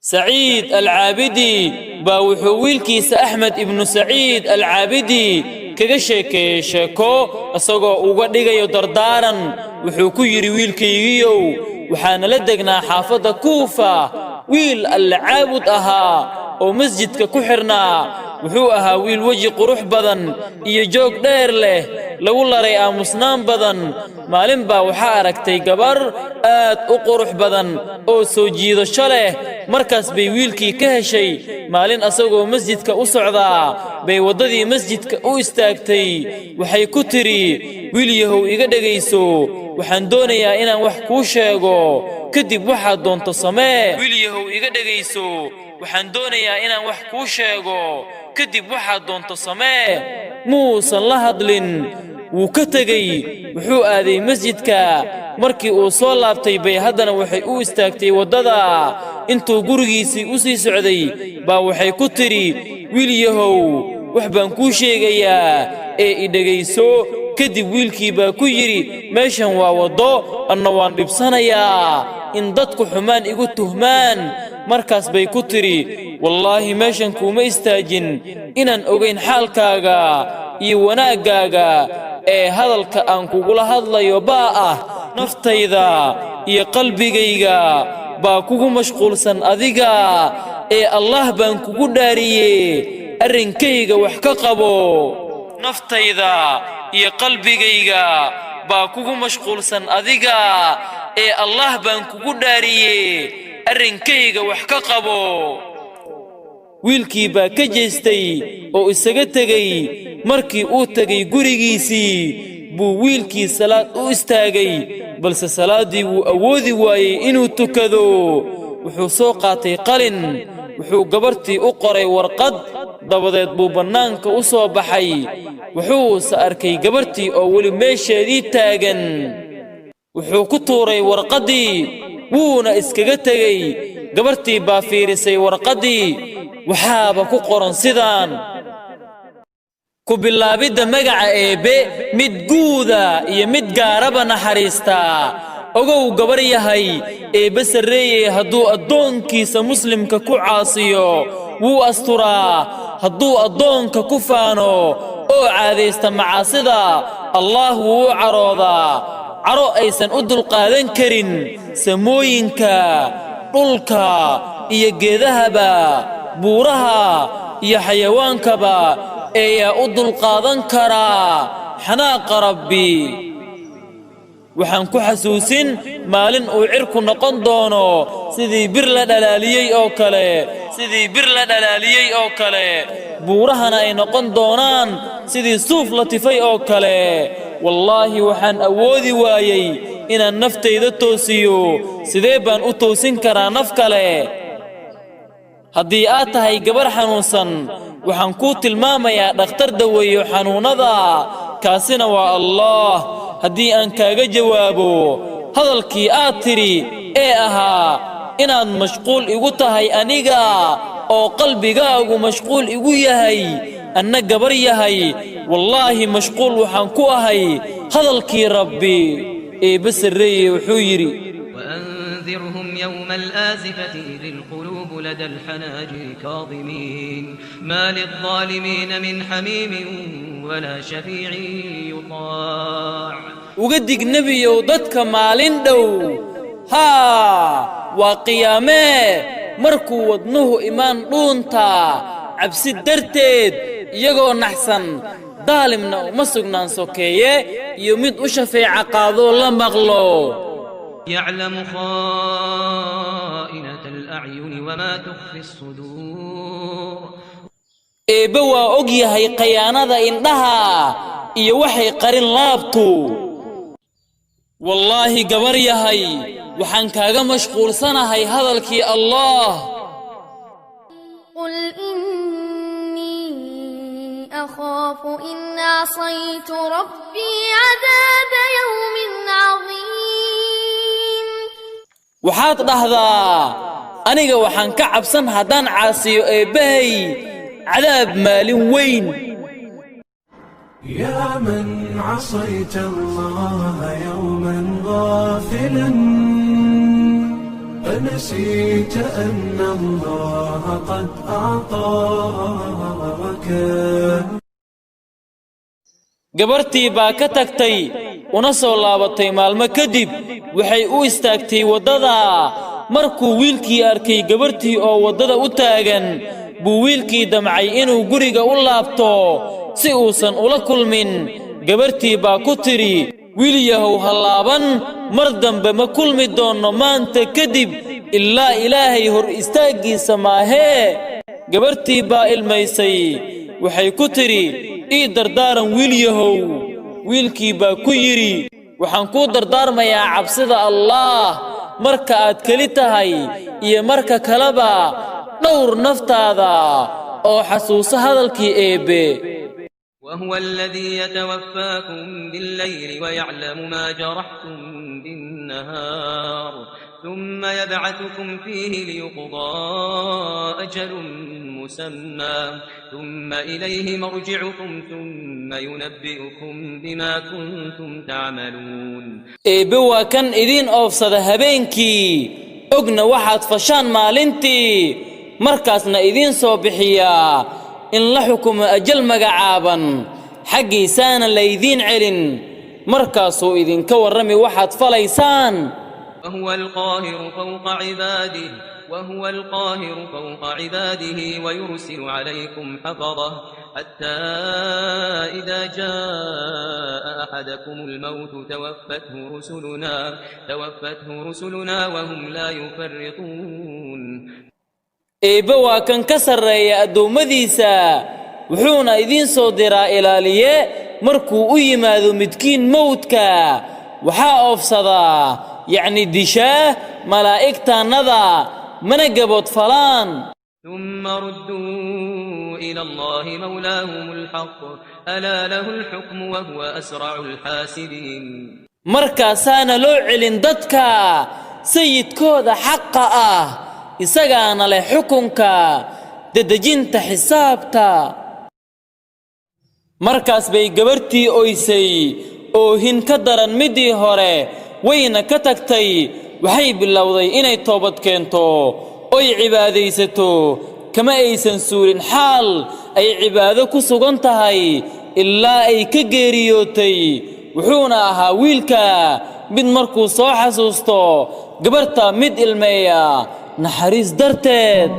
Saciid Alcaabidi baa wuxuu wiilkiisa Axmed Ibnu Saciid Alcaabidi kaga sheekeeyey sheeko, isagoo uga dhigayo dardaaran. Wuxuu ku yidhi: "Wiilkaygiyow, waxaana la degnaa xaafadda Kuufa wiil Alle caabud ahaa oo masjidka ku xidhnaa. Wuxuu ahaa wiil weji qurux badan iyo joog dheer leh, lagu laray aamusnaan badan. Maalin baa waxaa aragtay gabar aad u qurux badan oo soo jiidasho leh. Markaas bay wiilkii ka heshay. Maalin asagoo masjidka u socdaa bay waddadii masjidka u istaagtay. Waxay ku tidhi: 'Wiil yahow, iga dhegayso, waxaan doonayaa inaan wax kuu sheego, kadib waxaad doonto samee. Wiil yahow, iga dhegayso, waxaan doonayaa inaan wax kuu sheego, kadib waxaad doonto samee.' Muusan la hadlin, wuu ka tegey, wuxuu aaday masjidka. Markii uu soo laabtay bay haddana waxay u istaagtay waddada. Intuu gurigiisii u sii socday baa waxay ku tidhi: 'Wiil yahow, wax baan kuu sheegayaa ee i dhegayso.' Kadib wiilkii baa ku yidhi: 'Meeshan waa waddo, anna waan dhibsanayaa in dadku xumaan igu tuhmaan.' Markaas bay ku tidhi: 'Wallaahi, meeshan kuuma istaajin inaan ogayn xaalkaaga iyo wanaaggaaga, ee hadalka aan kugula hadlayo baa ah naftayda iyo qalbigayga baa kugu mashquulsan adiga, ee Allah baan kugu dhaariye, arrinkayga wax ka qabo. Naftayda iyo qalbigayga baa kugu mashquulsan adiga, ee Allah baan kugu dhaariye, arrinkayga wax ka qabo.' Wiilkii baa ka jeestay oo isaga tegey. Markii uu tegay gurigiisii buu wiilkii salaad u istaagay, balse salaaddii wuu awoodi waayey inuu tukado. Wuxuu soo qaatay qalin, wuxuu gabartii u qoray warqad, dabadeed buu bannaanka u soo baxay. Wuxuuse arkay gabartii oo weli meesheedii taagan. Wuxuu ku tuuray warqaddii, wuuna iskaga tegey. Gabartii baa fiirisay warqaddii, waxaaba ku qoran sidaan: Ku bilaabidda magaca Eebbe, mid guuda iyo mid gaaraba naxariistaa. Ogow, gabar yahay, Eebbe sarreeye hadduu addoonkiisa muslimka ku caasiyo, wuu asturaa. Hadduu addoonka ku faano oo caadaysta macaasida, Allaah wuu u caroodaa, caro aysan u dulqaadan karin samooyinka, dhulka iyo geedahaba, buuraha iyo xayawaankaba. Eeyaa u dulqaadan karaa xanaaqa Rabbi? Waxaan ku xasuusin maalin uu cirku noqon doono sidii bir la dhalaaliyey oo kale, sidii bir la dhalaaliyey oo kale, buurahana ay noqon doonaan sidii suuf la tifay oo kale. Wallaahi, waxaan awoodi waayey inaan naftayda toosiyo, sidee baan u toosin karaa naf kale? Haddii aad tahay gabar xanuunsan, waxaan kuu tilmaamayaa dhakhtar daweeyo xanuunnada, kaasina waa Allaah. Haddii aan kaaga jawaabo hadalkii aad tidhi ee ahaa inaad mashquul igu tahay aniga oo qalbigaagu mashquul igu yahay, anna, gabar yahay, wallaahi, mashquul waxaan ku ahay hadalkii Rabbi. Eebbe sarreeye wuxuu yidhi: وأنذرهم يوم الآزفة إذ القلوب لدى الحناجر كاظمين، ما للظالمين من حميم ولا شفيع يطاع. Uga dig, Nebiyow, dadka maalin dhow, haa, waa qiyaamee, markuu wadnuhu imaan dhuunta cabsi darteed, iyagoo naxsan. Daalimna uma sugnaan sokeeye iyo mid u shafeeca qaadoo la maqlo. يعلم خائنة الأعين وما تخفي الصدور. Eebbe waa og yahay khayaanada indhaha iyo waxay qarin laabtu. Wallaahi, gabar yahay, waxaan kaaga mashquulsanahay hadalkii Allaah. قل إني أخاف إن عصيت ربي عذاب يوم عظيم. Waxaad dhahdaa: aniga waxaan ka cabsan haddaan caasiyo Eebbahay cadaab maalin weyn. يا من عصيت الله يوما غافلا. أنسيت أن الله قد أعطاك؟ Gabartii baa ka tagtay una soo laabatay maalmo kadib. Waxay u istaagtay waddada. Markuu wiilkii arkay gabartii oo waddada u taagan, buu wiilkii damcay inuu guriga u laabto si uusan ula kulmin. Gabartii baa ku tidhi: "Wiilyahow, ha laaban, mar dambe ma kulmi doonno maanta kadib ilaa Ilaahay hor istaaggiisa maahee." Gabartii baa ilmaysay. Waxay ku tidhi: "Ii dardaaran, wiilyahow." Wiilkii baa ku yidhi: "Waxaan kuu dardaarmayaa cabsida Allaah marka aad keli tahay iyo marka kaleba. Dhowr naftaada oo xasuuso hadalkii Eebbe." وهو الذي يتوفاكم بالليل ويعلم ما جرحتم بالنهار ثم يبعثكم فيه ليقضى أجل مسمى ثم إليه مرجعكم ثم ينبئكم بما كنتم تعملون. Eebbe waa kan idiin oofsada habeenkii, ogna waxaad fashaan maalintii, markaasna idiin soo bixiyaa in la xukumo ajal magacaaban. Xaggiisaana laydiin celin, markaasuu idinka warrami waxaad falaysaan. وهو القاهر فوق عباده وهو القاهر فوق عباده ويرسل عليكم حفظة حتى إذا جاء أحدكم الموت توفته رسلنا وهم لا يفرطون. Eebbe waa kan ka sarreeya addoommadiisa, wuxuuna idiin soo diraa ilaaliye. Markuu u yimaado midkiin mowdka, waxaa oofsadaa, yacni dishaa, malaa'igtaannada, mana gabood falaan. ثم ردوا إلى الله مولاهم الحق ألا له الحكم وهو أسرع الحاسبين. Markaasaana loo celin dadka sayidkooda xaqa ah, isagaana leh xukunka dedejinta xisaabta. Markaas bay gabartii oysay oohin ka daran middii hore, wayna ka tagtay. Waxay bilowday inay toobad keento oy cibaadaysato. Kama aysan suulin xaal ay cibaado ku sugan tahay ilaa ay ka geeriyootay. Wuxuuna ahaa wiilka mid markuu soo xasuusto gabarta mid ilmeeya naxariis darteed.